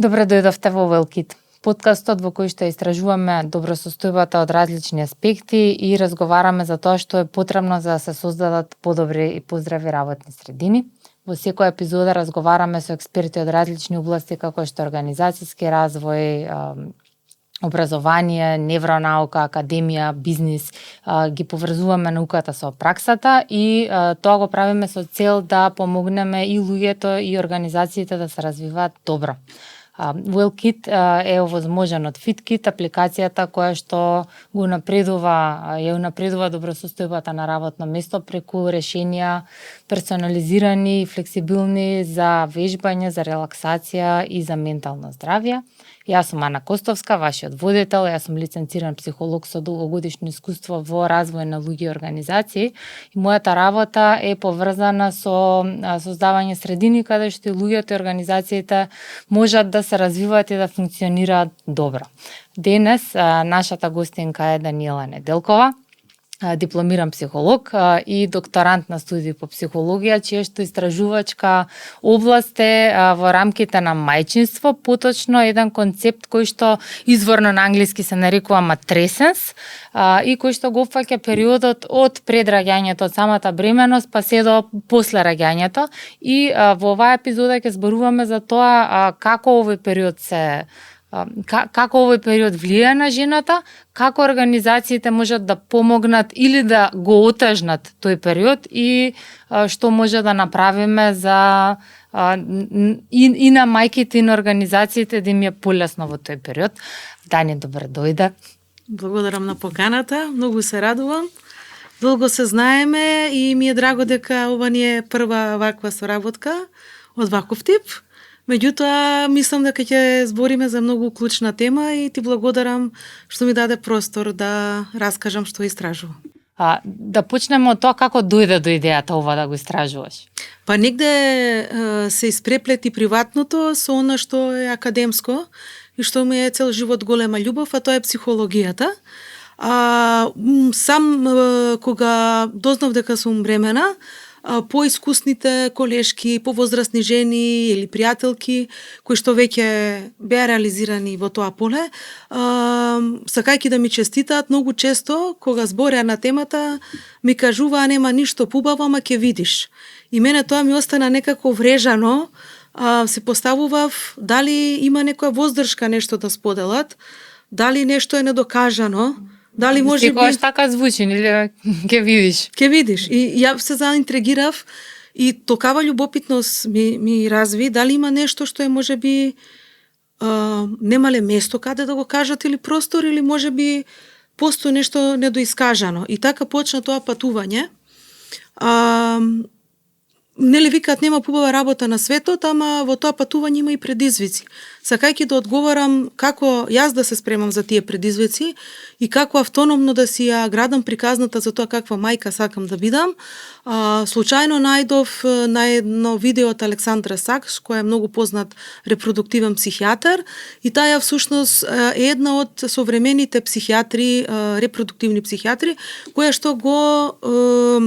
Добре дојдовте во Велкит, подкастот во кој што истражуваме добросостојбата од различни аспекти и разговараме за тоа што е потребно за да се создадат подобри и поздрави работни средини. Во секоја епизода разговараме со експерти од различни области како што организацијски развој, образование, невронаука, академија, бизнис, ги поврзуваме науката со праксата и тоа го правиме со цел да помогнеме и луѓето и организациите да се развиваат добро. Велкит е овозможен од FitKit, апликацијата која што го напредува добросостојбата на работно место преку решенија персонализирани и флексибилни за вежбање, за релаксација и за ментално здравје. Јас сум Ана Костовска, вашиот водител, јас сум лиценциран психолог со долгогодишно искуство во развој на луѓе и организации и мојата работа е поврзана со создавање средини каде што и луѓето и организациите можат да се развиваат и да функционираат добро. Денес нашата гостинка е Даниела Неделкова, дипломиран психолог и докторант на студии по психологија, чија што истражувачка област е во рамките на мајчинство, поточно еден концепт кој што изворно на англиски се нарекува матrescence и кој што го опфаќа периодот од пред раѓањето, од самата бременост па се до после раѓањето и во оваа епизода ќе зборуваме за тоа како овој период како овој период влијае на жената, како организациите можат да помогнат или да го отежнат тој период и што може да направиме за и на мајките и на организациите да им е полесно во тој период. Дани, добре дојде. Благодарам на поканата, многу се радувам. Долго се знаеме и ми е драго дека ова ни е прва ваква соработка од ваков тип. Меѓутоа, мислам дека ќе збориме за многу клучна тема и ти благодарам што ми даде простор да раскажам што истражувам. Да почнеме од тоа како дојде до идејата ова да го истражуваш. Па негде се испреплети приватното со она што е академско и што ми е цел живот голема љубов, а тоа е психологијата. Сам кога дознав дека сум бремена, поискусните колешки, повозрастни жени или пријателки кои што веќе беа реализирани во тоа поле, сакајќи да ми честитаат, многу често кога збореа на темата ми кажуваа нема ништо пубаво, ама ќе видиш. И мене тоа ми остана некако врежано, се поставував дали има некоја воздршка нешто да споделат, дали нешто е недокажано. Дали може би така звучи, или ќе видиш? Ќе видиш. И ја се заинтригирав и токава љубопитност ми разви, дали има нешто што е можеби немале место каде да го кажат или простор, или можеби постои нешто недоискажано. И така почна тоа патување. Нели викаат нема побава работа на светот, ама во тоа патување има и предизвици. Сакајќи да одговорам како јас да се спремам за тие предизвици и како автономно да си ја градам приказната за тоа каква мајка сакам да бидам, случајно најдов на едно видео од Александра Сакс, која е многу познат репродуктивен психијатар, и таа всушност е една од современите психијатри, репродуктивни психијатри, која што го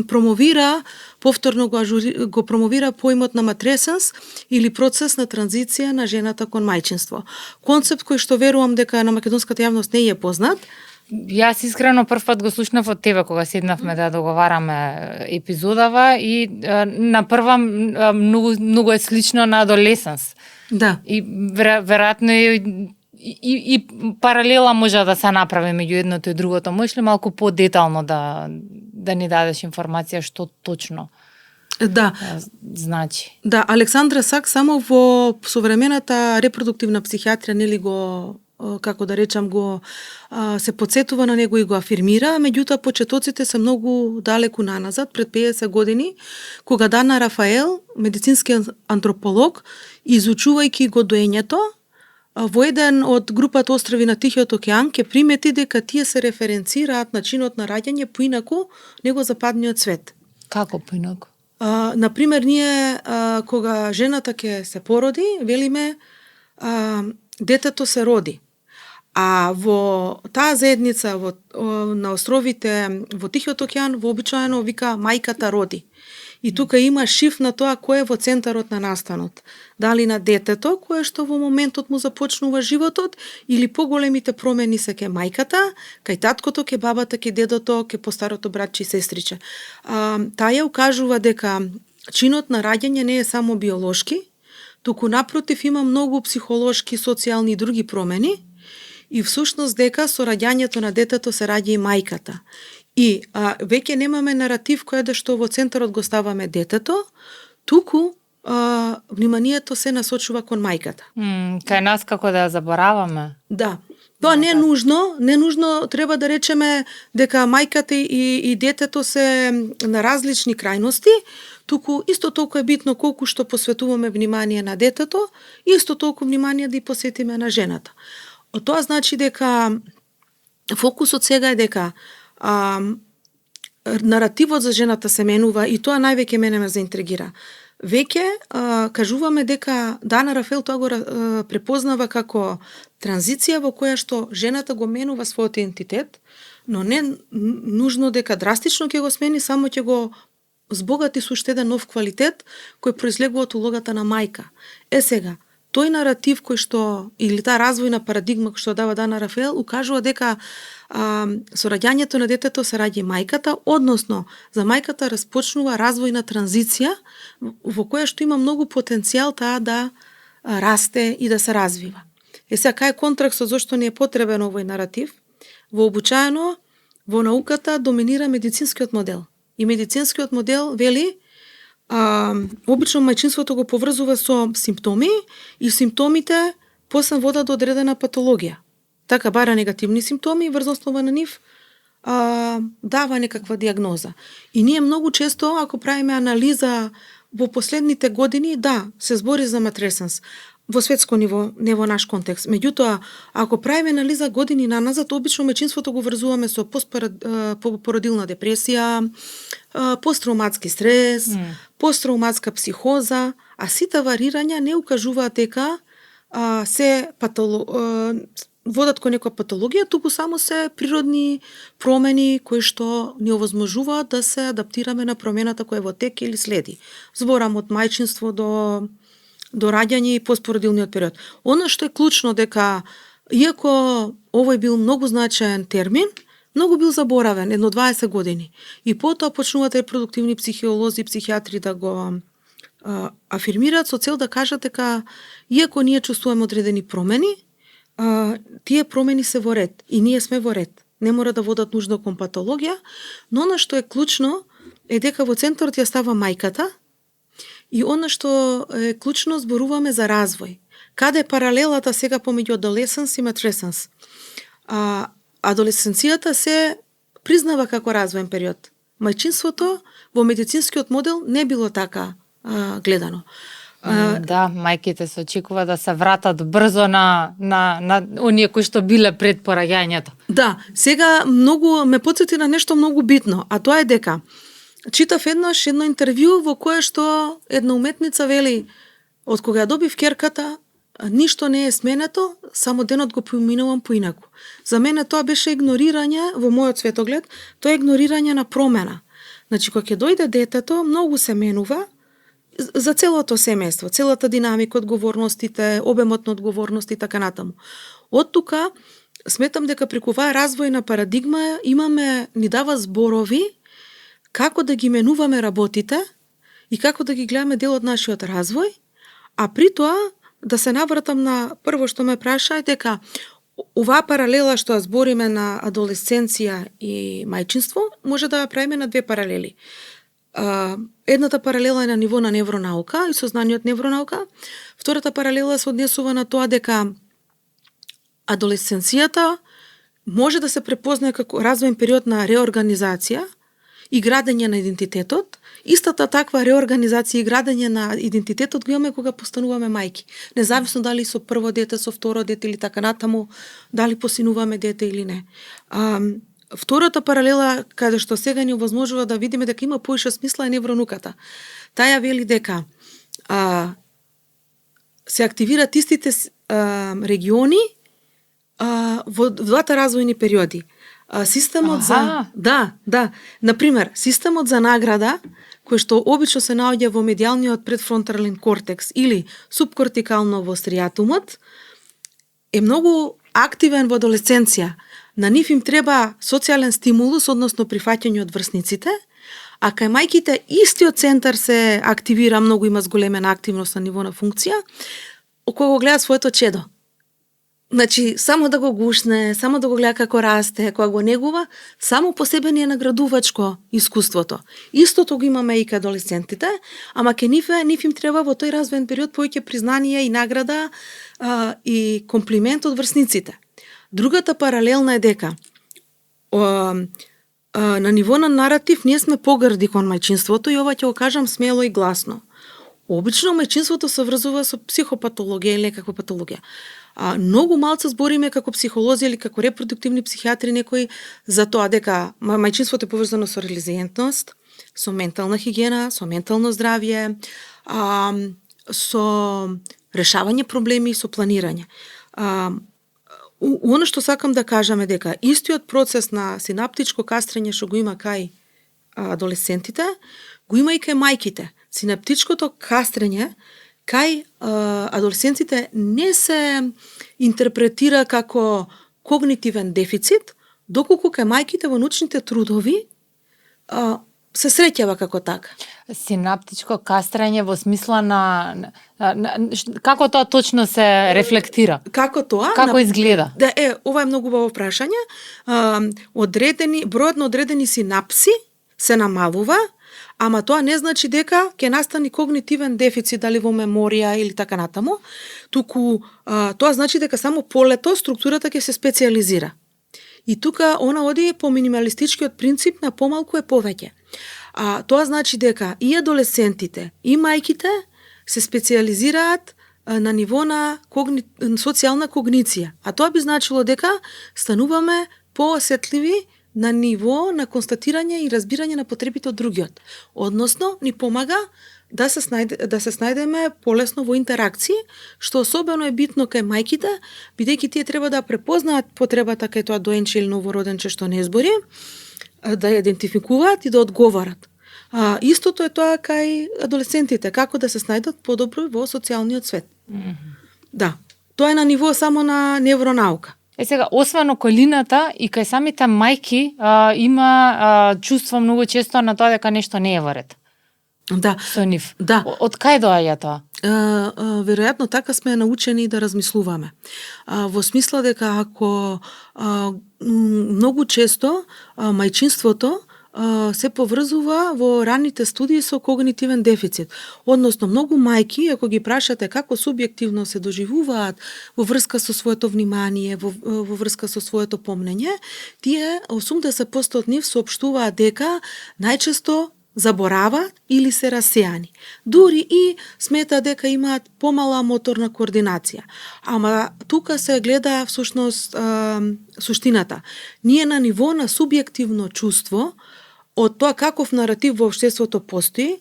промовира, повторно го промовира поимот на матrescence или процес на транзиција на жената кон мајчинство. Концепт кој што верувам дека на македонската јавност не е познат. Јас искрено прв пат го слушнав од тебе кога седнавме да договараме епизодава и на прва многу е слично на адолесенс. Да. И веројатно и паралела може да се направи меѓу едното и другото. Можеш ли малку подетално да ни дадеш информација што точно значи? Да, Александра Сакс само во современата репродуктивна психијатрија нели го како да речам го се потсетува на него и го афирмира, меѓутоа почетоците се многу далеку наназад, пред 50 години, кога Дана Рафаел, медицински антрополог, изучувајќи го доењето, во еден од групата острови на Тихиот океан ќе примети дека тие се референцираат начинот на раѓање поинаку него западниот свет. Како поинаку? Например, ние кога жената ќе се породи, велиме детето се роди. А во таа заедница на островите во Тихиот океан вообичаено вика мајката роди. И тука има шиф на тоа кој е во центарот на настанот. Дали на детето, кое што во моментот му започнува животот, или поголемите промени се ке мајката, кај таткото, ке бабата, ке дедото, ке постарото братче и сестриче. Таја укажува дека чинот на раѓање не е само биолошки, туку напротив има многу психолошки, социјални и други промени, и всушност дека со раѓањето на детето се раѓа и мајката. И веќе немаме наратив кој да што во центарот го ставаме детето, туку вниманието се насочува кон мајката. Кај нас како да ја забораваме? Да. Тоа не е нужно, треба да речеме дека мајката и детето се на различни крајности, туку исто толку е битно колку што посветуваме внимание на детето, и исто толку внимание да и посветиме на жената. Тоа значи дека фокусот сега е дека наративот за жената се менува, и тоа највеќе мене ме заинтригира. Веќе кажуваме дека Дана Рафаел тоа го препознава како транзиција во која што жената го менува својот идентитет, но не нужно дека драстично ќе го смени, само ќе го збогати со уште еден нов квалитет кој произлегува од улогата на мајка. Сега, тој наратив кој што, или таа развојна парадигма кој што дава Дана Рафаел, укажува дека со раѓањето на детето се раѓа мајката, односно за мајката распочнува развојна транзиција во која што има многу потенцијал таа да расте и да се развива. Сега, кај е контраксот зашто ни е потребен овој наратив? Вообичаено во науката доминира медицинскиот модел. И медицинскиот модел вели обично мајчинството го поврзува со симптоми, и симптомите после водат до одредена патологија. Така бара негативни симптоми и врз основа на нив дава некаква диагноза. И ние многу често, ако правиме анализа во последните години, да, се збори за матресенс во светско ниво, не во наш контекст. Меѓутоа, ако правиме анализа години наназад, обично мајчинството го врзуваме со постпородилна депресија, посттрауматски стрес, посттрауматска психоза, а сите варирања не укажуваат дека се водат кон некоја патологија, туку само се природни промени кои што ни овозможуваат да се адаптираме на промената која во тек или следи. Зборам од мајчинство до раѓање и постпородилниот период. Оно што е клучно дека, иако овој бил многу значаен термин, многу бил заборавен, едно 20 години. И потоа почнуваат репродуктивни психиолози и психијатри да го афирмираат со цел да кажат дека, иако ние чувствуваме одредени промени, тие промени се во ред и ние сме во ред. Не мора да водат нужно кон патологија, но она што е клучно е дека во центарот ја става мајката, и она што е клучно, зборуваме за развој. Каде е паралелата сега помеѓу адолесенс и матресенс? Адолесенцијата се признава како развоен период. Мајчинството во медицинскиот модел не било така гледано. Да, мајките се очекува да се вратат брзо на оние кои што биле пред пораѓањето. Да, сега многу ме потсети на нешто многу битно, а тоа е дека читав едно интервју во кое што една уметница вели, од кога ја добив керката, ништо не е сменето, само денот го поминувам поинаку. За мене тоа беше игнорирање, во мојот светоглед, тоа е игнорирање на промена. Значи, кога ќе дојде детето, многу се менува за целото семејство, целата динамика, одговорностите, обемот на одговорности и така натаму. Од тука, сметам дека преку оваа развојна парадигма ни дава зборови како да ги менуваме работите и како да ги гледаме дел од нашиот развој, а при тоа да се навратам на прво што ме праша, е дека оваа паралела што ја збориме на адолесценција и мајчинство, може да ја правиме на две паралели. Едната паралела е на ниво на невронаука и сознаниот невронаука, втората паралела се однесува на тоа дека адолесценцијата може да се препознае како развоен период на реорганизација и градење на идентитетот. Истата таква реорганизација и градење на идентитетот го имаме кога постануваме мајки. Независно дали со прво дете, со второ дете или така натаму, дали посинуваме дете или не. Втората паралела, каде што сега ни овозможува да видиме дека има поише смисла, е невронуката. Таја вели дека се активираат истите региони во двата развојни периоди. Системот за например, системот за награда кој што обично се наоѓа во медијалниот предфронтален кортекс или субкортикално во стриатумот, е многу активен во адолесценција. На нив им треба социјален стимулус, односно прифаќање од врсниците, а кај мајките истиот центар се активира, многу има зголемена активност на ниво на функција, кога го гледа своето чедо. Значи, само да го гушне, само да го гледа како расте, кога го негува, само по себе не е наградувачко искуството. Истото го имаме и кај адолесцентите, ама ке нив им треба во тој развоен период повеќе признание и награда и комплимент од врсниците. Другата паралелна е дека на ниво на наратив ние сме погрди кон мајчинството и ова ќе го кажам смело и гласно. Обично мајчинството се врзува со психопатологија или некаква патологија. Многу малку збориме како психолози или како репродуктивни психијатри некои за тоа дека мајчинството е поврзано со релизиентност, со ментална хигиена, со ментално здравје, со решавање проблеми и со планирање. Оно што сакам да кажам е дека истиот процес на синаптичко кастрење што го има кај адолесцентите, го има и кај мајките. Синаптичкото кастрење кај адолесцентите не се интерпретира како когнитивен дефицит, доколку кај мајките во научните трудови се среќава како така. Синаптичко кастрење во смисла на како тоа точно се рефлектира? Како тоа? Како изгледа? Да, ова е многу убаво прашање. Бројот на одредени синапси се намалува, ама тоа не значи дека ќе настани когнитивен дефицит, дали во меморија или така натаму, туку тоа значи дека само полето структурата ќе се специализира. И тука она оди по минималистичкиот принцип на помалку е повеќе. Тоа значи дека и адолесцентите, и мајките се специализираат на ниво на социјална когниција. А тоа би значило дека стануваме поосетливи на ниво на констатирање и разбирање на потребите од другиот. Односно, ни помага да се снајдеме полесно во интеракции, што особено е битно кај мајките, бидејќи тие треба да препознаат потребата кај тоа доенче или новороденче што не збори, да ја идентификуваат и да одговарат. Истото е тоа кај адолесцентите, како да се снајдат подобро во социјалниот свет. Да, тоа е на ниво само на невронаука. Сега, освен околината и кај самите мајки има чувство многу често на тоа дека нешто не е во ред. Да. Со нив. Да. Од кај доаѓа тоа? Веројатно така сме научени да размислуваме. Во смисла дека ако многу често мајчинството се поврзува во ранните студии со когнитивен дефицит. Односно, многу мајки, ако ги прашате како субјективно се доживуваат во врска со своето внимание, во врска со своето помнење, тие 80% од нив соопштуваат дека најчесто забораваат или се расеани. Дури и смета дека имаат помала моторна координација. Ама тука се гледа всушност суштината. Ние на ниво на субјективно чувство од тоа каков наратив во општеството постои,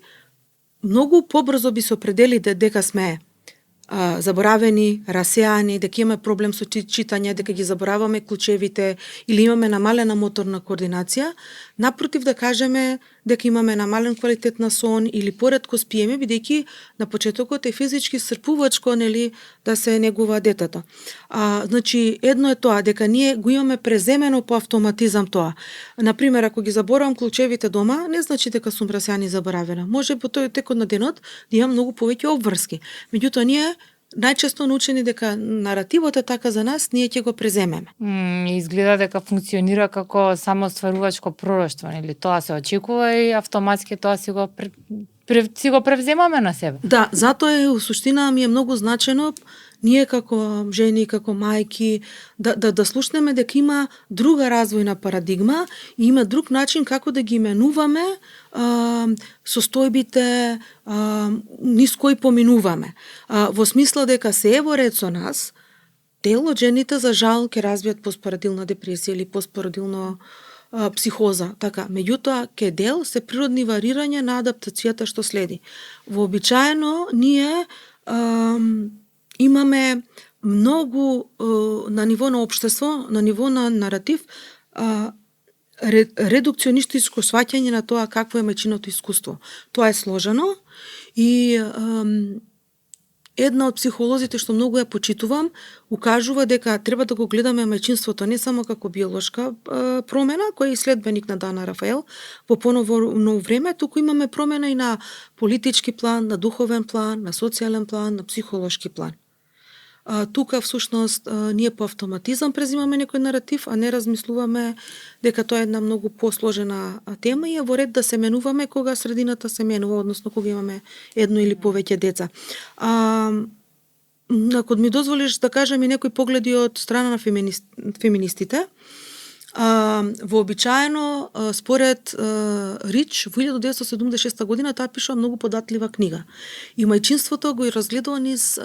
многу побрзо би се определи дека сме заборавени, расеани, дека имаме проблем со читање, дека ги забораваме клучевите или имаме намалена моторна координација, напротив да кажеме дека имаме намален квалитет на сон или поретко спиеме, бидејќи на почетокот е физички српувачко, нели, да се негува детето. Значи, едно е тоа, дека ние го имаме преземено по автоматизам тоа. Например, ако ги заборавам клучевите дома, не значи дека сум расеана и заборавена. Може по тој текот на денот да имам многу повеќе обврски. Меѓутоа, ние најчесто научени дека наративот е така за нас, ние ќе го преземеме. Изгледа дека функционира како самостварувачко пророштво, или тоа се очекува и автоматски тоа си го превземаме на себе. Да, затоа е у суштина ми е многу значено ние како жени, како мајки да слушнеме дека има друга развојна парадигма и има друг начин како да ги именуваме состојбите низ кои поминуваме. Во смисла дека се е во ред со нас, дел од жените за жал ќе развијат постпарадилна депресија или постпарадилна психоза, така. Меѓутоа, ке дел се природни варирања на адаптацијата што следи. Вообичаено ние имаме многу на ниво на општество, на ниво на наратив, редукционистичко сваќање на тоа какво е мајчиното искуство. Тоа е сложено и една од психолозите што многу ја почитувам, укажува дека треба да го гледаме мајчинството не само како биолошка промена, која е иследбеник на Дана Рафаел во поновно време, туку имаме промена и на политички план, на духовен план, на социјален план, на психолошки план. Тука всушност ние по автоматизам презимаме некој наратив, а не размислуваме дека тоа е една многу посложена тема и е во ред да се менуваме кога средината се менува, односно кога имаме едно или повеќе деца. Ако ми дозволиш да кажам и некои погледи од страна на феминистите, вообичаено според Рич во 1976 година таа пишува многу податлива книга. И мајчинството го разгледува низ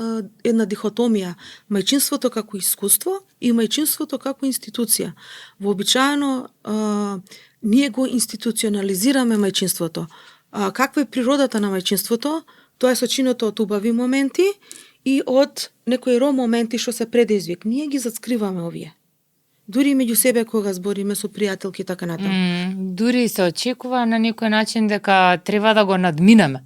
една дихотомија, мајчинството како искуство и мајчинството како институција. Вообичаено ние го институционализираме мајчинството. Каква е природата на мајчинството? Тоа е сочиното од убави моменти и од некои ро моменти што се предизвик. Ние ги заскриваме овие. Дури меѓу себе кога збориме со пријателки и така натаму. Дури се очекува на некој начин дека треба да го надминеме.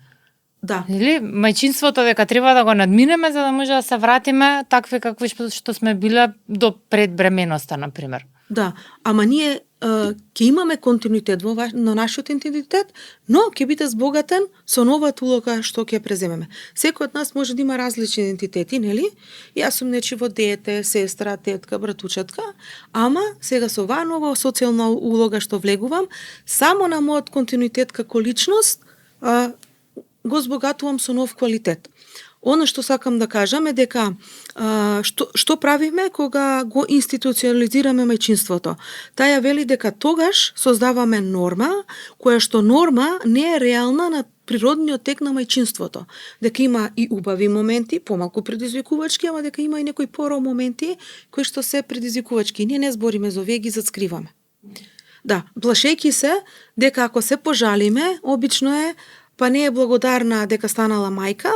Да. Или мајчинството дека треба да го надминеме за да може да се вратиме такви какви што сме биле до предбременоста, на пример. Да, ама ние ќе имаме континуитет на нашиот идентитет, но ќе биде збогатен со новата улога што ќе преземеме. Секој од нас може да има различни идентитети, нели? Јас сум нечиво дете, сестра, тетка, братучетка, ама сега со оваа нова социјална улога што влегувам, само на мојот континуитет како личност го збогатувам со нов квалитет. Оно што сакам да кажам е дека што правиме кога го институционализираме мајчинството. Таја вели дека тогаш создаваме норма, која што норма не е реална на природниот тек на мајчинството. Дека има и убави моменти, помалку предизвикувачки, ама дека има и некои поро моменти кои што се предизвикувачки. Ние не збориме за овие, ги зацкриваме. Да, плашејќи се дека ако се пожалиме, обично е па не е благодарна дека станала мајка,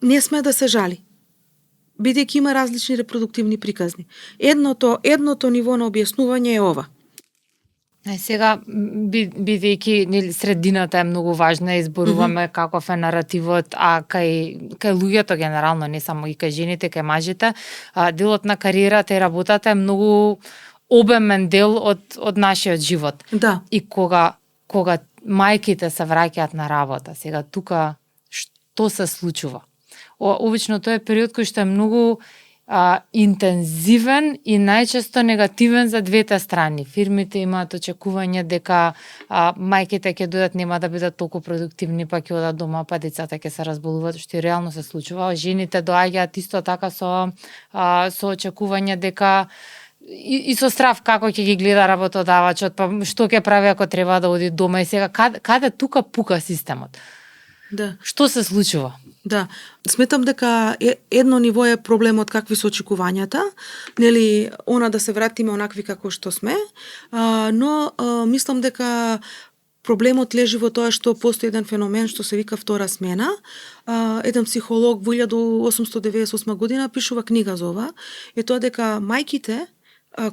не сме да се жали, бидејќи има различни репродуктивни приказни. Едното ниво на објаснување е ова. Сега, бидејќи средината е многу важна, изборуваме каков е наративот, а кај луѓето генерално, не само и кај жените, кај мажите, делот на кариерата и работата е многу обемен дел од нашиот живот. Да. И кога мајките се враќаат на работа, сега тука што се случува? Обично тоа е период кој што е многу интензивен и најчесто негативен за двете страни. Фирмите имаат очекување дека мајките ќе дојдат, нема да бидат толку продуктивни, па ќе одат дома, па децата ќе се разболуваат, што и реално се случува. Жените доаѓаат исто така со очекување дека и со страв како ќе ги гледа работодавачот, па што ќе прави ако треба да оди дома и сега каде тука пука системот? Да. Што се случува? Да, сметам дека едно ниво е проблемот какви се очекувањата, нели, она да се вратиме онакви како што сме, но мислам дека проблемот лежи во тоа што постои еден феномен што се вика втора смена. Еден психолог во 1898 година пишува книга за ова, е тоа дека мајките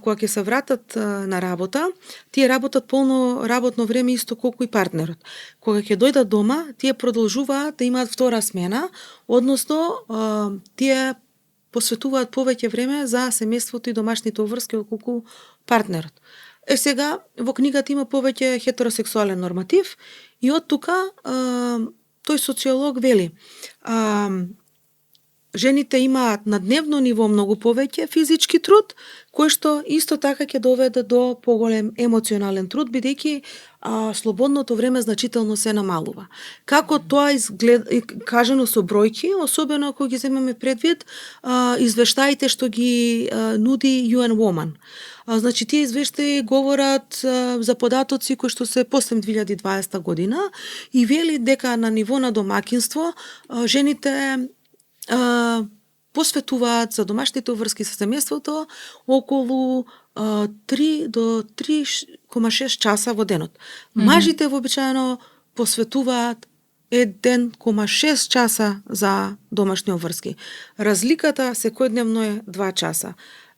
кога ќе се вратат на работа, тие работат полно работно време исто колку и партнерот. Кога ќе дојдат дома, тие продолжуваат да имаат втора смена, односно тие посветуваат повеќе време за семејството и домашните врски отколку партнерот. Сега во книгата има повеќе хетеросексуален норматив и од тука тој социолог вели жените имаат на дневно ниво многу повеќе физички труд, кој што исто така ќе доведе до поголем емоционален труд, бидејќи слободното време значително се намалува. Како тоа изгледа, кажано со бројки, особено ако ги земеме предвид извештаите што ги нуди UN Woman. Значи, тие извештаи говорат за податоци кои што се после 2020 година и вели дека на ниво на домакинство жените посветуваат за домашните врски со семејството околу 3 до 3,6 часа во денот. Мажите вообичаено посветуваат 1,6 часа за домашни врски. Разликата секојдневно е 2 часа.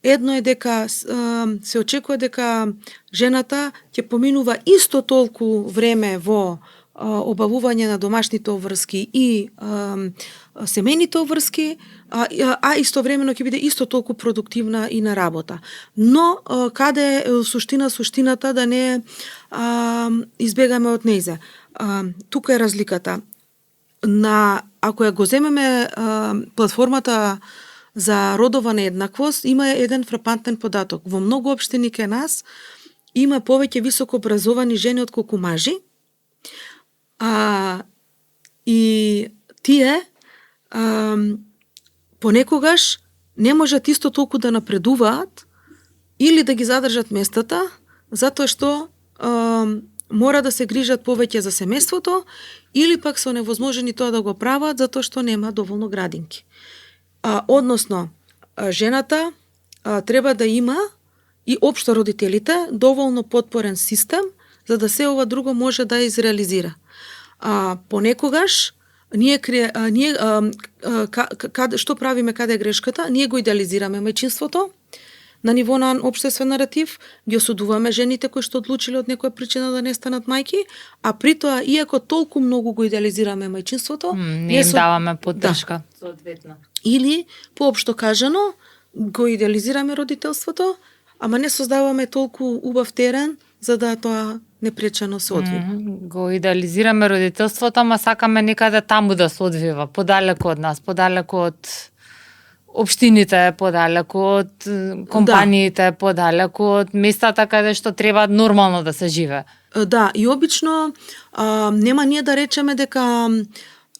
Едно е дека се очекува дека жената ќе поминува исто толку време во обавување на домашните обврски и семејните обврски, а истовремено ќе биде исто толку продуктивна и на работа. Но каде е суштината да не избегаме од нејзе. Тука е разликата. Ако ја го земеме платформата за родова нееднаквост, има еден фрапантен податок. Во многу општини кај нас има повеќе високо образовани жени отколку мажи. И тие понекогаш не можат исто толку да напредуваат или да ги задржат местата, затоа што мора да се грижат повеќе за семејството или пак се невозможени тоа да го прават затоа што нема доволно градинки. Односно, жената треба да има и општо родителите доволно потпорен систем за да се ова друго може да изреализира. Понекогаш што правиме каде е грешката? Ние го идеализираме мајчинството на ниво на општествен наратив, ги осудуваме жените кои што одлучиле од некоја причина да не станат мајки, а при тоа, иако толку многу го идеализираме мајчинството, не им даваме поддршка. Соодветно. Или, поопшто кажано, го идеализираме родителството, ама не создаваме толку убав терен за да тоа непречено се одвива. Го идеализираме родителството, ама сакаме некаде таму да се одвива, подалеку од нас, подалеку од општините, подалеку од компаниите, подалеку од местата каде што треба нормално да се живе. Да, и обично нема ние да речеме дека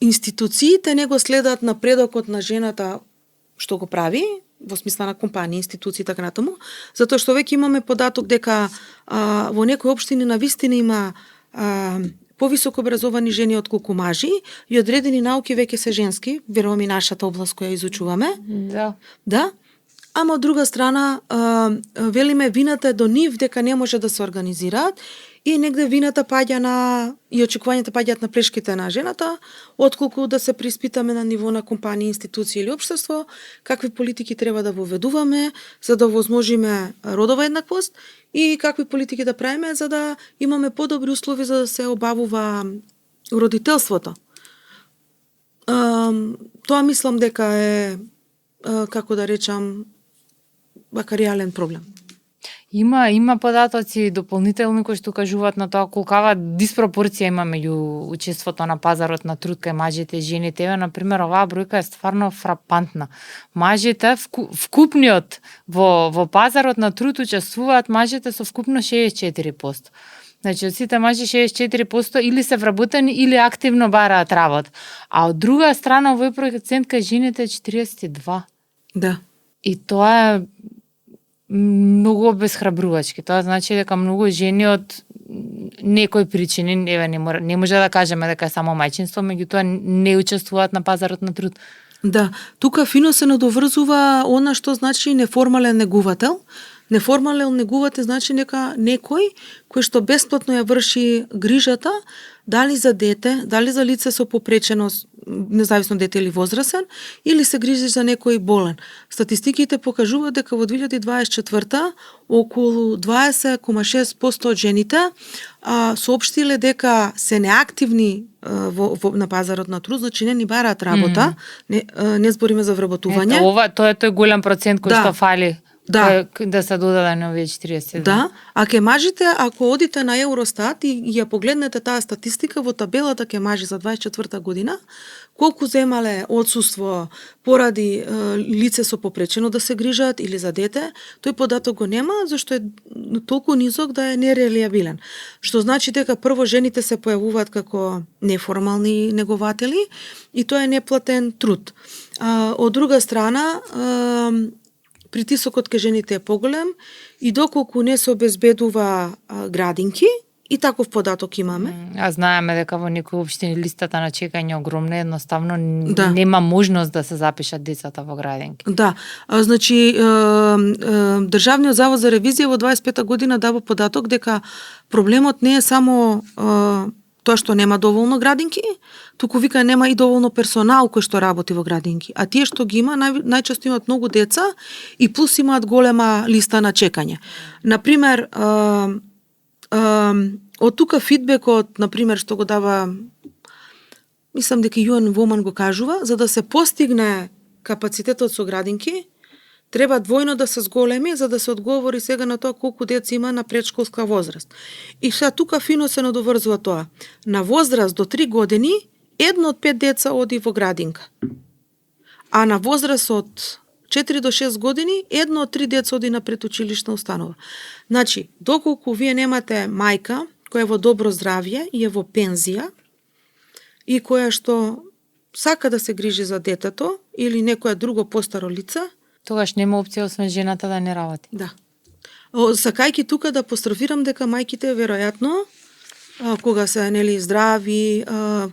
институциите не го следат напредокот на жената што го прави, во смисла на компании, институции и така натаму, затоа што веќе имаме податок дека во некои општини навистина има повисоко образовани жени отколку мажи и одредени науки веќе се женски, верувам и нашата област која изучуваме. Да. Ама од друга страна велиме вината е до нив дека не може да се организираат и негде вината паѓа и очекувањата паѓаат на плешките на жената, отколку да се приспитаме на ниво на компании, институции или општество, какви политики треба да воведуваме за да возможиме родова еднаквост и какви политики да правиме за да имаме подобри услови за да се обавува родителството. Тоа мислам дека е, како да речам, реален проблем. Има податоци дополнителни кои што кажуваат на тоа колкава диспропорција има меѓу учеството на пазарот на труд кај мажите и жените. Еве, например, оваа бројка е стварно фрапантна. Мажите вкупниот во пазарот на труд учествуваат мажите со вкупно 64%. Значи, од сите мажи 64% или се вработени или активно бараат работа. А од друга страна овој процент кај жените е 42%. Да. И тоа е многу обесхрабрувачки. Тоа значи дека многу жени од некои причини, еве не може да кажеме дека е само мајчинство, меѓутоа не учествуваат на пазарот на труд. Да, тука фино се надоврзува она што значи неформален негувател. Неформален негувател значи дека некој кој што бесплатно ја врши грижата, дали за дете, дали за лице со попреченост, независно дете или возрасен, или се грижи за некој болен. Статистиките покажуваат дека во 2024 околу 20,6% од жените соопштиле дека се неактивни на пазарот на труд, значи не ни бараат работа, не збориме за вработување. Тоа е тој голем процент кој што фали. Да се додаде на овие 40. Да, а ке мажите, ако одите на Евростат и ја погледнете таа статистика во табелата ке мажи за 24 година, колку земале отсуство поради лице со попречено да се грижат или за дете, тој податок го нема, зашто е толку низок да е нереалиабилен. Што значи дека прво жените се појавуваат како неформални негователи и тоа е неплатен труд. Од друга страна, притисокот кај жените е поголем и доколку не се обезбедува градинки, и таков податок имаме. А знаеме дека во некои општини листата на чекање е огромна, едноставно нема можност да се запишат децата во градинки. Да, значи Државниот завод за ревизија во 25 година дава податок дека проблемот не е само тоа што нема доволно градинки, туку вика нема и доволно персонал кој што работи во градинки. А тие што ги има најчесто имаат многу деца и плюс имаат голема листа на чекање. Например, од тука фидбекот, например, што го дава, мислам дека Јоан Воман го кажува, за да се постигне капацитетот со градинки, треба двојно да се зголеми за да се одговори сега на тоа колку деца има на предшколска возраст. И сега тука фино се надоврзува тоа. На возраст до 3 години, 1 од 5 деца оди во градинка. А на возраст од 4 до 6 години, 1 од 3 деца оди на предучилишна установа. Значи, доколку вие немате мајка која е во добро здравје и е во пензија и која што сака да се грижи за детето или некоја друго постаро лице, тогаш нема опција освен жената да не работи. Да. Сакајќи тука да апострофирам дека мајките веројатно кога се здрави,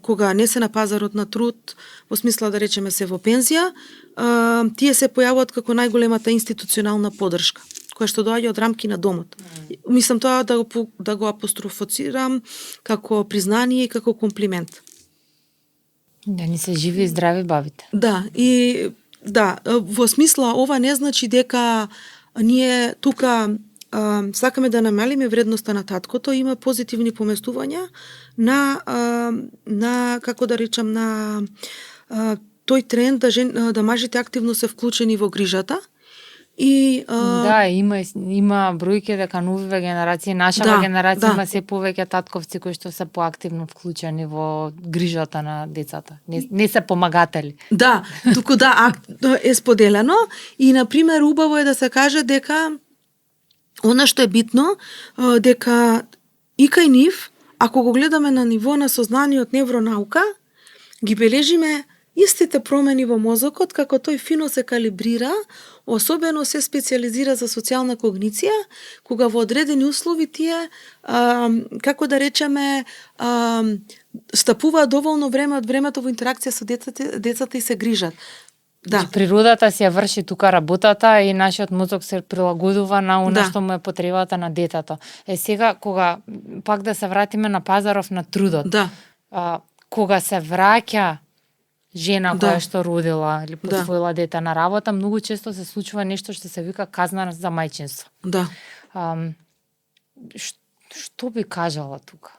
кога не се на пазарот на труд, во смисла да речеме се во пензија, тие се појавуваат како најголемата институционална поддршка, која што доаѓа од рамки на домот. Мислам тоа да го апострофицирам како признание и како комплимент. Да ни се живи и здрави бабите. Да, во смисла ова не значи дека ние тука сакаме да намалиме вредноста на таткото, има позитивни поместувања на како да речам, на тој тренд да мажите активно се вклучени во грижата. И да, има бројки дека новиве генерации, нашава генерација има се повеќе татковци кои што се поактивно вклучени во грижата на децата. Не се помагатели. Да, туку е споделено и на пример убаво е да се каже дека она што е битно дека и кај нив, ако го гледаме на ниво на сознание од невронаука, ги бележиме истите промени во мозокот како тој фино се калибрира, особено се специализира за социјална когниција, кога во одредени услови тие, како да речеме, стапуваат доволно време од времето во интеракција со децата и се грижат. Да. Природата си ја врши тука работата и нашиот мозок се прилагодува на она што му е потребата на детето. Сега, кога пак да се вратиме на пазаров на трудот, кога се враќа жена која што родила или посвоила дете на работа, многу често се случува нешто што се вика казна за мајчинство. Да. Што би кажала тука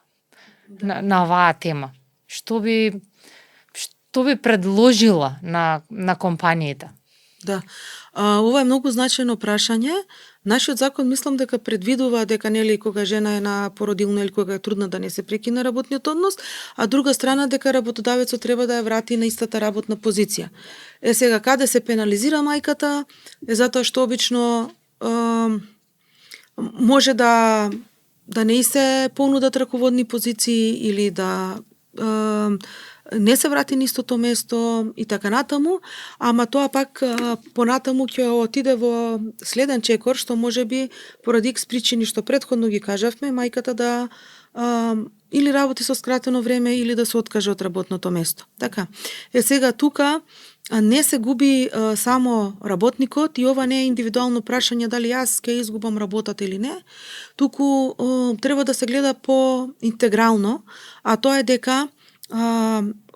на оваа тема? Што би предложила на компанијата? Да. Ова е многу значајно прашање. Нашиот закон мислам дека предвидува дека кога жена е на породилно или кога е трудна да не се прекине работниот однос, а друга страна дека работодавецот треба да ја врати на истата работна позиција. Сега каде се пенализира мајката е затоа што обично може да не се понудат раководни позиции или да не се врати на истото место и така натаму, ама тоа пак понатаму ќе отиде во следен чекор, што може би поради X причини што претходно ги кажавме, мајката да или работи со скратено време или да се откаже од работното место. Така. Сега тука не се губи само работникот и ова не е индивидуално прашање дали јас ќе изгубам работата или не, туку треба да се гледа по интегрално, а тоа е дека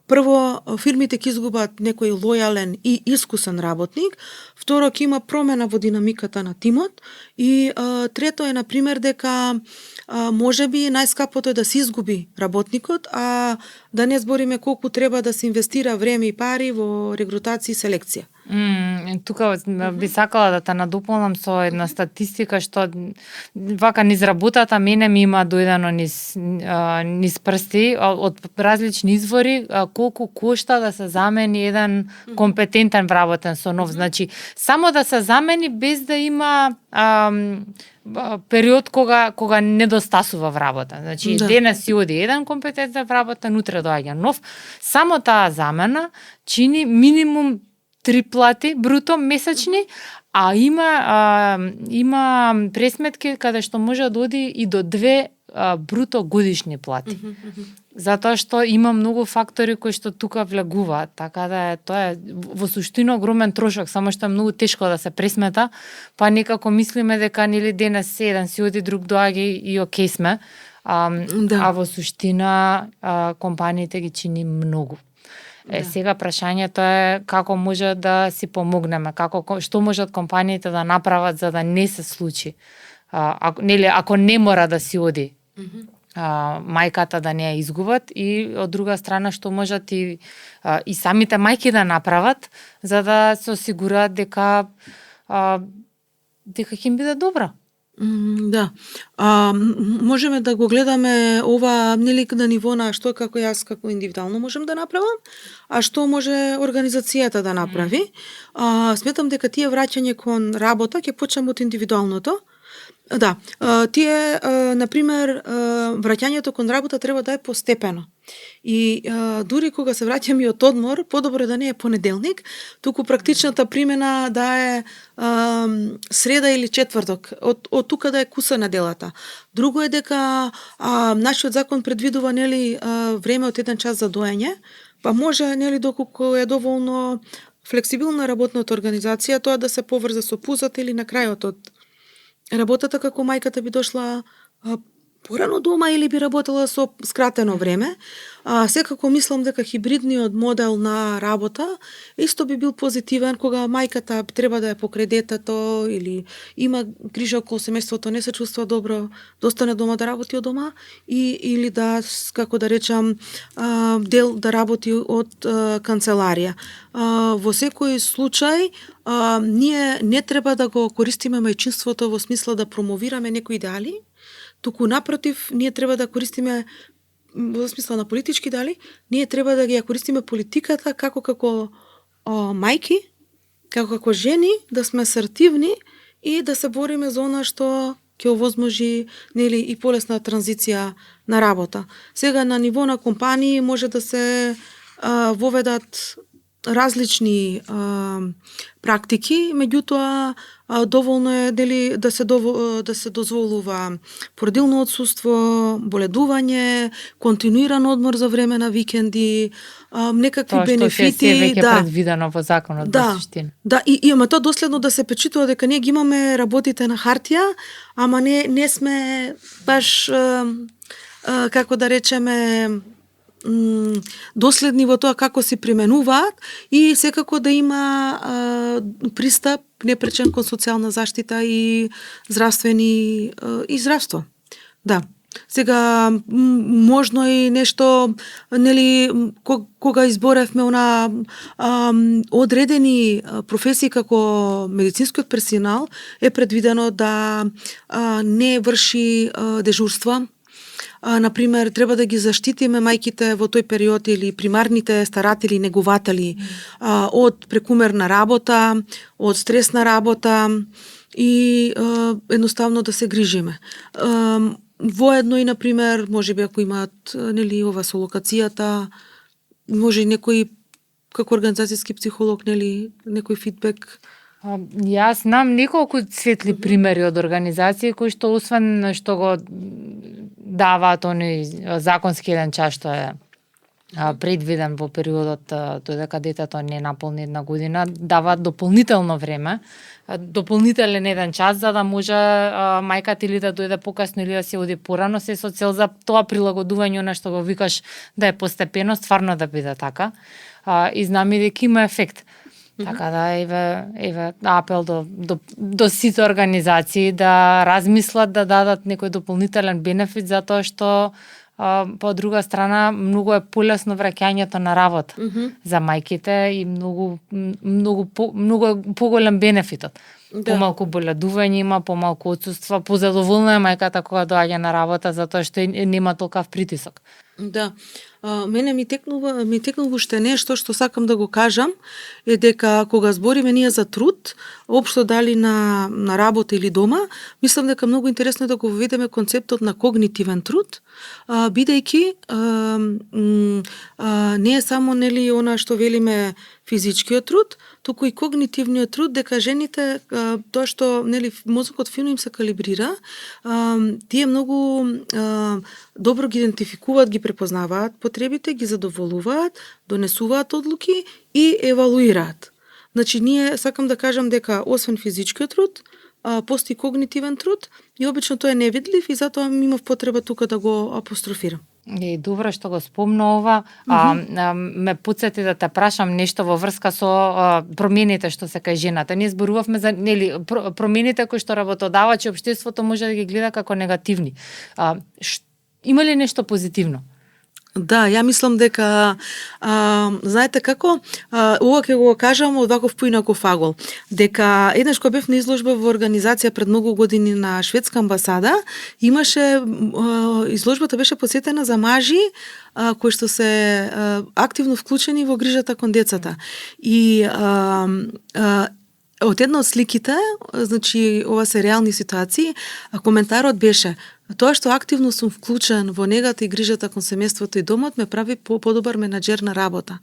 прво, фирмите ќе изгубат некој лојален и искусен работник, второ, ќе има промена во динамиката на тимот и трето е, например, дека може би најскапото е да се изгуби работникот, а да не збориме колку треба да се инвестира време и пари во регрутација и селекција. Тука би сакала да те надополнам со една статистика што вака низ работата мене ми има дојдено низ прсти од различни извори колку кошта да се замени еден компетентен вработен со нов. Значи, само да се замени без да има период кога недостасува вработен. Значи, денес си оди еден компетентен вработен, утре доаѓа нов. Само таа замена чини минимум 3 плати бруто месечни, а има пресметки каде што може да оди и до 2 бруто годишни плати. Затоа што има многу фактори кои што тука влегуваат, така да тоа е во суштина огромен трошок, само што е многу тешко да се пресмета, па некако мислиме дека нели денес еден си оди, друг доаѓа и окей сме. А во суштина компаниите ги чини многу. Сега прашањето е како може да си помогнеме, што можат компаниите да направат за да не се случи. Ако не мора да си оди мајката да не ја изгубат, и од друга страна што можат и самите мајки да направат за да се осигураат дека ќе им биде добро. Да. Можеме да го гледаме ова на ниво на што како јас како индивидуално можем да направам, а што може организацијата да направи. Сметам дека тие враќање кон работа ќе почнеме од индивидуалното. Да, тие, например, враќањето кон работа треба да е постепено. И дури кога се враќаме од одмор, подобро да не е понеделник, туку практичната примена да е среда или четврток, од тука да е куса неделата. Друго е дека нашиот закон предвидува време од 1 час за доење, па може доколку е доволно флексибилна работната организација, тоа да се поврзе со пузата или на крајот од работата, како мајката би дошла порано дома или би работела со скратено време. Секако мислам дека хибридниот модел на работа исто би бил позитивен кога мајката треба да е покрај детето или има грижа околу семејството, не се чувства добро, да остане дома да работи од дома или да, како да речам, дел да работи од канцеларија. Во секој случај ние не треба да го користиме мајчинството во смисла да промовираме некои идеали, туку напротив, ние треба да користиме во смисла на политички идеали, ние треба да ги ја користиме политиката како мајки, како жени, да сме асертивни и да се бориме за она што ќе овозможи и полесна транзиција на работа. Сега на ниво на компании може да се воведат различни практики, меѓутоа доволно е да се дозволува породилно отсуство, боледување, континуиран одмор за време на викенди, некакви бенефити. Тоа што се веќе предвидено во законот во суштина. Да, и ама тоа доследно да се печитува дека ние ги имаме работите на хартија, ама не сме баш како да речеме доследни во тоа како се применуваат и секако да има пристап непречен кон социјална заштита и здравство. Да. Сега можно и нешто кога изборевме одредени професии како медицинскиот персонал е предвидено да не врши дежурства. Например, треба да ги заштитиме мајките во тој период или примарните старатели, негователи од прекумерна работа, од стресна работа и едноставно да се грижиме. Воедно и, например, можеби ако имаат ова со локацијата, може и некој како организацијски психолог, некој фидбек. Јас знам неколку светли примери од организации кои што освен што го даваат законски 1 час што е предвиден во периодот додека детето не наполни 1 година, даваат дополнително време, дополнителен 1 час за да може мајката или да дојде покасно или да се оди порано, се со цел за тоа прилагодување на што го викаш да е постепено, стварно да биде така. И знам и дека има ефект. Така да еве апел до сите организации да размислат да дадат некој дополнителен бенефит затоа што по друга страна многу е полесно враќањето на работа за мајките и многу поголем бенефитот. Да. Помалку боледување има, помалку отсуства, позадоволна е мајката кога доаѓа на работа затоа што нема толкав притисок. Да. Мене ми текнува уште нешто што сакам да го кажам, е дека кога збориме ние за труд, општо дали на работа или дома, мислам дека многу интересно е да го воведеме концептот на когнитивен труд, бидејќи не е само она што велиме физичкиот труд, туку и когнитивниот труд, дека жените тоа што мозокот фино им се калибрира, тие многу добро ги идентификуваат, ги препознаваат потребите, ги задоволуваат, донесуваат одлуки и евалуираат. Значи, ние сакам да кажам дека освен физичкиот труд, постои когнитивен труд и обично тој е невидлив и затоа имав потреба тука да го апострофирам. Добро што го спомна ова. Ме потсети да те прашам нешто во врска со промените што се кај жената. Ние зборувавме за промените кои што работодавачи и општеството може да ги гледа како негативни. Има ли нешто позитивно? Да, ја мислам дека знаете како, ова ќе го кажам од ваков поинаков агол, дека еднаш кога бев на изложба во организација пред многу години на шведска амбасада, имаше изложбата беше посветена за мажи кои што се активно вклучени во грижата кон децата. И од една од сликите, значи ова се реални ситуации, коментарот беше: тоа што активно сум вклучен во негата и грижата кон семејството и домот ме прави подобар менаџер на работа.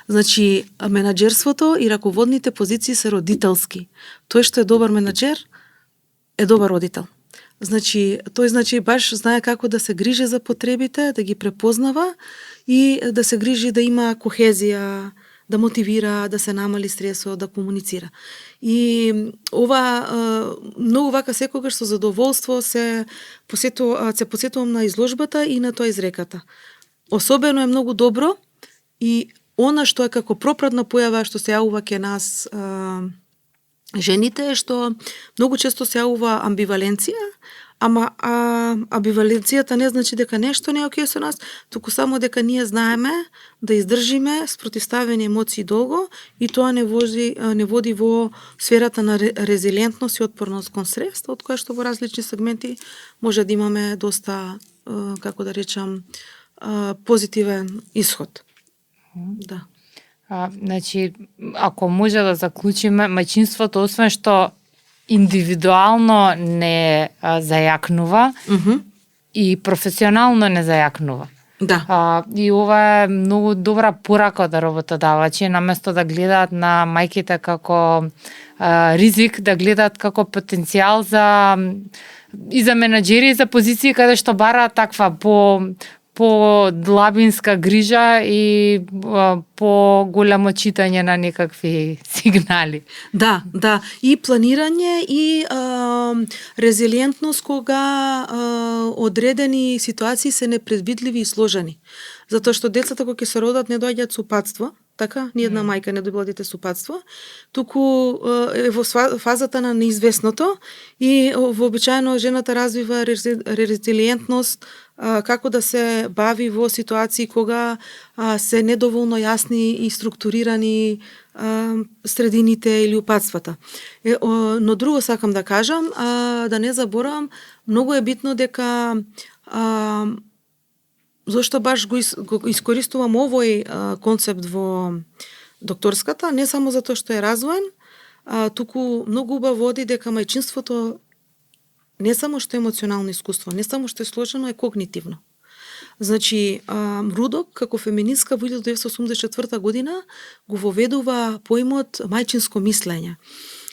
Значи, менаџерството и раководните позиции се родителски. Тој што е добар менаџер е добар родител. Значи, тој баш знае како да се грижи за потребите, да ги препознава и да се грижи да има кохезија, да мотивира, да се намали стресот, да комуницира. И ова многу вака секогаш со задоволство се посетувам на изложбата и на тоа изреката. Особено е многу добро и она што е како пропратна појава што се јавува кај нас жените е што многу често се јавува амбиваленција, ама амбиваленцијата не значи дека нешто не е окей со нас, туку само дека ние знаеме да издржиме спротивставени емоции долго и тоа не води во сферата на резилиентност и отпорност кон стрес, од која што во различни сегменти може да имаме доста, како да речам, позитивен исход. Да. Значи, ако може да заклучиме, мајчинството освен што индивидуално не зајакнува и професионално не зајакнува. Да. И ова е многу добра порака од работодавачи, наместо да гледаат на мајките како ризик, да гледаат како потенцијал и за менаџери и за позиции каде што бараат таква по длабинска грижа и по голямо читање на некакви сигнали. Да, и планирање и резилиентност кога одредени ситуации се непредвидливи и сложени. Затоа што децата кога ќе се родат не доаѓаат со упатство, така, ни една мајка не добила дете со упатство, туку е во фазата на неизвестното и вообичаено жената развива резилиентност како да се бави во ситуации кога се недоволно јасни и структурирани средините или упатствата. Но друго сакам да кажам, да не заборавам, многу е битно дека зошто баш го искористувам овој концепт во докторската, не само затоа што е развоен, туку многу убаво води дека мајчинството не само што е емоционално искуство, не само што е сложено, е когнитивно. Значи, Рудок, како феминистка во 1984 година, го воведува поимот мајчинско мислење.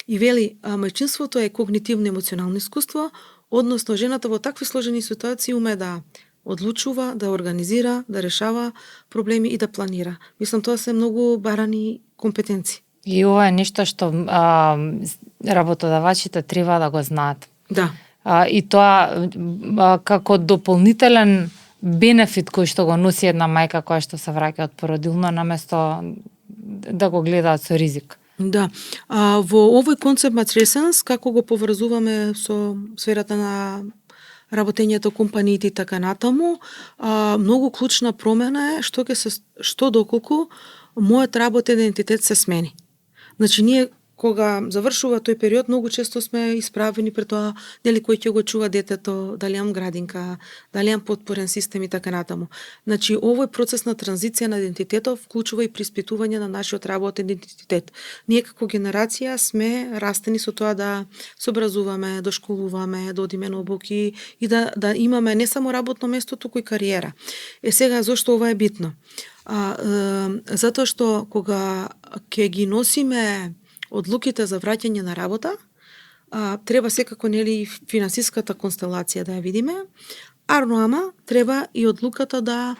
И вели, мајчинството е когнитивно емоционално искуство, односно жената во такви сложени ситуации уме да одлучува, да организира, да решава проблеми и да планира. Мислам, тоа се многу барани компетенции. И ова е нешто што работодавачите треба да го знаат. Да. И тоа како дополнителен бенефит кој што го носи една мајка која што се враќа од породилно, наместо да го гледаат со ризик. Да. Во овој концепт матrescence, како го поврзуваме со сферата на работењето, компаниите и така натаму, многу клучна промена е што доколку мојот работен идентитет се смени. Значи, ние кога завршува тој период, многу често сме исправени пред тоа, нели, кој ќе го чува детето, дали имам градинка, дали имам подпорен систем и така натаму. Значи, овој процес на транзиција на идентитетот вклучува и приспитување на нашиот работен идентитет. Ние како генерација сме растени со тоа да се образуваме, дошколуваме, да одиме на обуки и да имаме не само работно место, туку и кариера. Сега, зошто ова е битно? Затоа што кога ќе ги носиме одлуките за враќање на работа, треба секако, нели, финансиската констелација да ја видиме, ама треба и одлуката да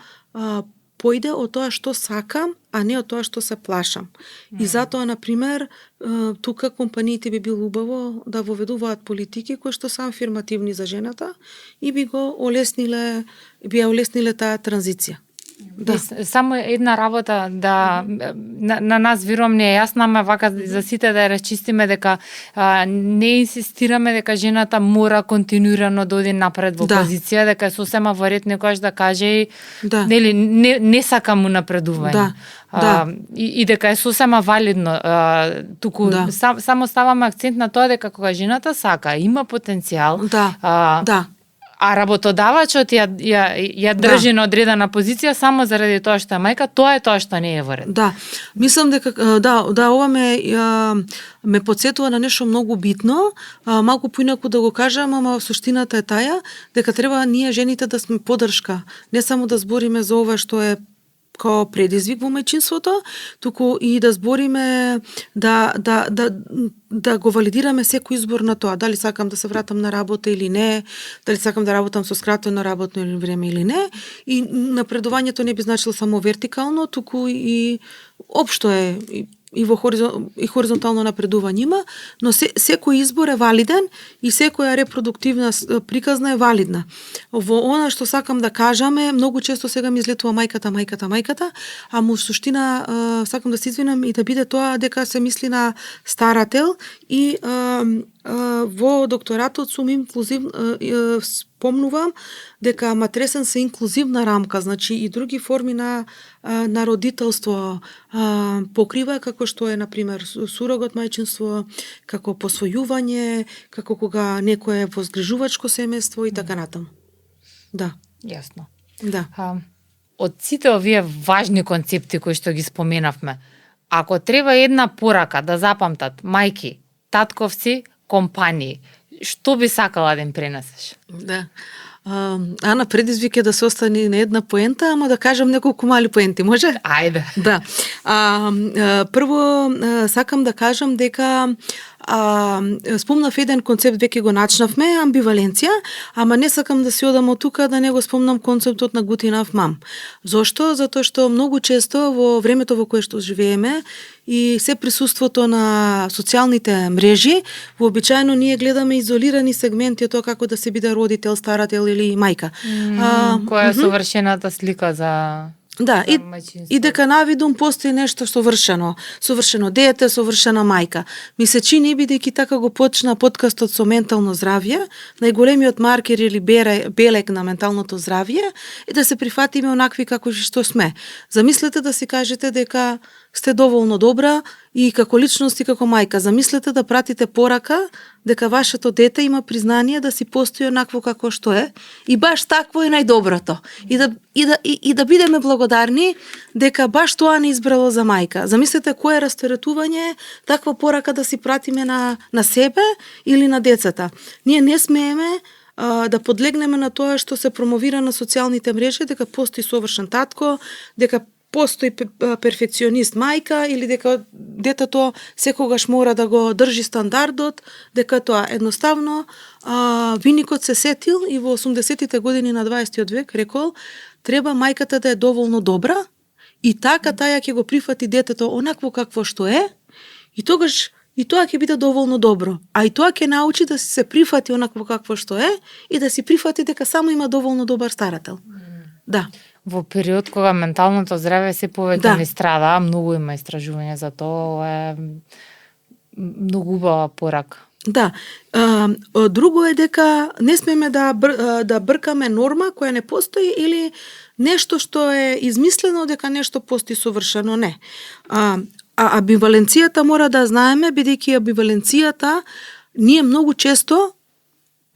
појде од тоа што сакам, а не од тоа што се плашам. И затоа, например, тука компаниите би било убаво да воведуваат политики кои што се афирмативни за жената и би ја олесниле таа транзиција. Да. Само една работа да на нас верувам не е јасна, ама вака за сите да ја расчистиме дека не инсистираме дека жената мора континуирано да оди напред во позиција, дека е сосема во ред некојаш да каже нели не сакам напредување. И дека е сосема валидно. Туку само ставаме акцент на тоа дека кога жената сака, има потенцијал, а работодавачот ја држи на одредена позиција само заради тоа што е мајка, тоа е тоа што не е во ред. Да, мислам дека ова ме потсетува на нешто многу битно, малку поинаку да го кажам, ама суштината е таа дека треба ние жените да сме поддршка, не само да збориме за ова што е као предизвик во мајчинството, туку и да збориме да го валидираме секој избор на тоа, дали сакам да се вратам на работа или не, дали сакам да работам со скратено работно време или не, и напредувањето не би значило само вертикално, туку и општо е и во хоризонтално напредување има, но секој избор е валиден и секоја репродуктивна приказна е валидна. Во она што сакам да кажаме, многу често сега ми излетува мајката, а му суштина сакам да се извинам и да биде тоа дека се мисли на старател и во докторатот сум спомнувам дека матресен се инклузивна рамка, значи и други форми на родителство покрива, како што е, например, сурогат мајчинство, како посвојување, како кога некое е во згрижувачко семејство и така натаму. Да. Јасно. Да. Од сите овие важни концепти кои што ги споменавме, ако треба една порака да запамтат мајки, татковци, компании, што би сакала да им пренесеш? Да. Ана, предизвик е да се остане на една поента, ама да кажам неколку мали поенти, може? Ајде. Да. Прво, сакам да кажам дека спомнав еден концепт, веќе го начнавме, амбиваленција, ама не сакам да си одам од тука да не го спомнам концептот на good enough mom. Зошто? Затоа што многу често во времето во кое што живееме и се присуството на социјалните мрежи, вообичаено ние гледаме изолирани сегменти од тоа како да се биде родител, старател или мајка. Која е совршената слика за... Да, и дека навидум постои нешто совршено дете, совршена мајка. Ми се чини, бидејќи така го почна подкастот со ментално здравје, најголемиот маркер или белег на менталното здравје е да се прифатиме онакви како што сме. Замислете да си кажете дека сте доволно добра и како личност и како мајка. Замислете да пратите порака дека вашето дете има признание да си постои онакво како што е и баш такво е најдоброто. И да бидеме благодарни дека баш тоа не избрало за мајка. Замислете кое растеретување таква порака да си пратиме на себе или на децата. Ние не смееме да подлегнеме на тоа што се промовира на социјалните мрежи, дека постои совршен татко, дека постои перфекционист мајка или дека детето секогаш мора да го држи стандардот, дека тоа едноставно виникот се сетил и во 80-тите години на 20-тиот век рекол треба мајката да е доволно добра и така таја ќе го прифати детето онакво какво што е и тогаш и тоа ќе биде доволно добро. А и тоа ќе научи да се прифати онакво какво што е и да си прифати дека само има доволно добар старател. Да. Во период кога менталното здравје се повеќе не страда, многу има истражување за тоа, е многу убава порака. Да. Друго е дека не смеме да бркаме норма која не постои или нешто што е измислено дека нешто постои совршено, не. А амбиваленцијата мора да знаеме, бидејќи амбиваленцијата ние многу често,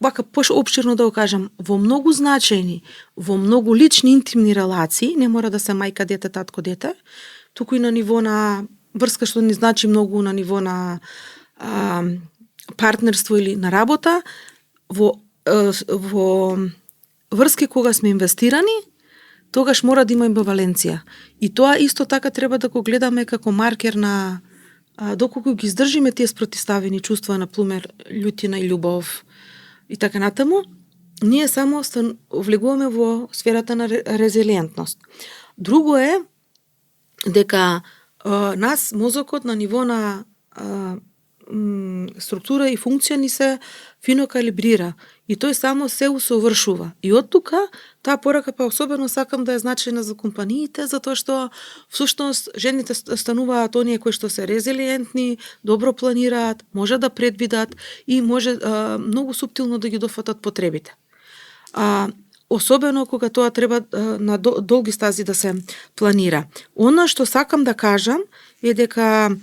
вака поопширно да го кажам, во многу значајни, во многу лични интимни релации, не мора да се мајка, дете, татко, дете, туку и на ниво на врска што ни значи многу на ниво на партнерство или на работа, во врски кога сме инвестирани, тогаш мора да има амбиваленција. И тоа исто така треба да го гледаме како маркер на доколку ги издржиме тие спротиставени чувства, на плумер љутина и љубов и така натаму, ние само влегуваме во сферата на резилиентност. Друго е дека нас мозокот на ниво на структура и функција ни се фино калибрира и тој само се усовршува. И од тука таа порака па особено сакам да е значајна за компаниите, затоа што всушност жените стануваат оние кои што се резилиентни, добро планираат, може да предвидат и може многу суптилно да ги дофатат потребите. Особено кога тоа треба на долги стази да се планира. Она што сакам да кажам е дека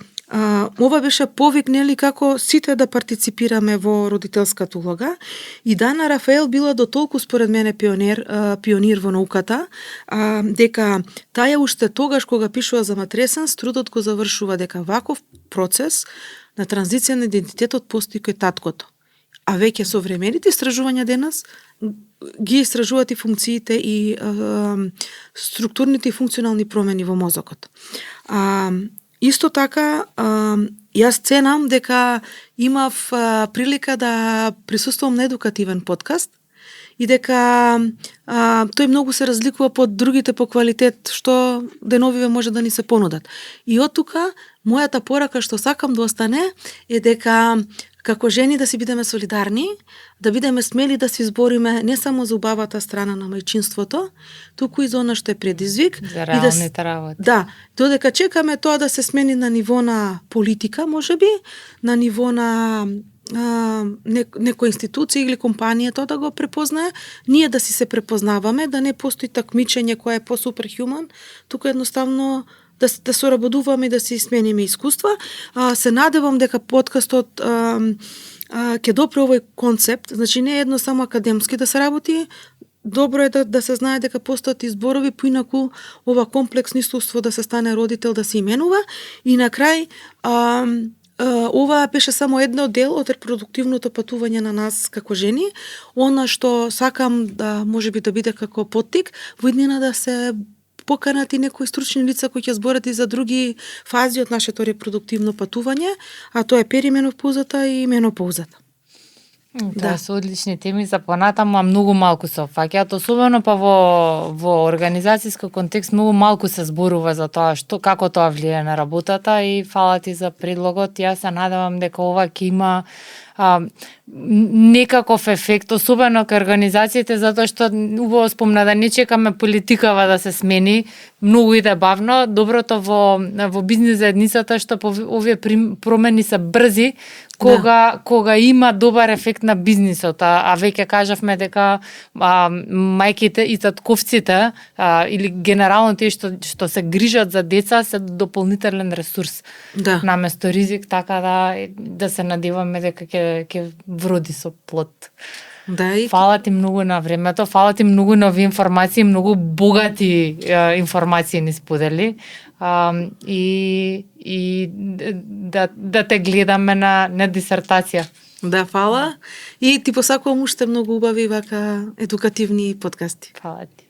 ова беше повик, нели, како сите да партиципираме во родителската улога и Дана Рафаел била до толку според мене пионир во науката, дека таа уште тогаш кога пишува за Матресенс, трудот го завршува дека ваков процес на транзиција на идентитетот постои кај таткото. А веќе современите истражувања денес ги истражуваат и функциите и структурните и функционални промени во мозокот. Исто така, јас ценам дека имав прилика да присуствувам на едукативен подкаст и дека тој многу се разликува од другите по квалитет што деновиве може да ни се понудат. И од тука, мојата порака што сакам да остане е дека како жени да си бидеме солидарни, да бидеме смели да се избориме не само за убавата страна на мајчинството, туку и за она што е предизвик. За реалните работи. Да, додека чекаме тоа да се смени на ниво на политика, можеби, на ниво на некоја институција или компанија тоа да го препознае, ние да си се препознаваме, да не постои такмичење кој е по-суперхуман, туку едноставно да соработуваме и да се смениме искуства. Се надевам дека подкастот ќе допре овој концепт, значи не е едно само академски да се работи, добро е да се знае дека постојат и зборови, поинаку ова комплексно искуство да се стане родител, да се именува и на крај ова беше само едно дел од репродуктивното патување на нас како жени. Она што сакам да можеби да биде како поттик, во иднина да се поканат и некои стручни лица кои ќе зборат и за други фази од нашето репродуктивно патување, а тоа е перименопаузата и менопаузата. Тоа се одлични теми за понатаму, а многу малку се опфаќаат, особено па во организацијски контекст многу малку се зборува за тоа како тоа влијае на работата и фала ти за предлогот. Јас се надевам дека ова ќе има некаков ефект, особено кај организациите, затоа што убаво спомна да не чекаме политикава да се смени, многу иде бавно. Доброто во бизнис заедницата што овие промени се брзи, кога има добар ефект на бизнисот, а веќе кажавме дека мајките и татковците или генерално тие што се грижат за деца се дополнителен ресурс наместо ризик, така да се надеваме дека ќе вроди со плод. Фала ти многу на времето, фала ти многу на овие информации, многу богати информации ни сподели. И да те гледаме на дисертација. Да, фала. И ти посакувам уште многу убави вака едукативни подкасти. Фала ти.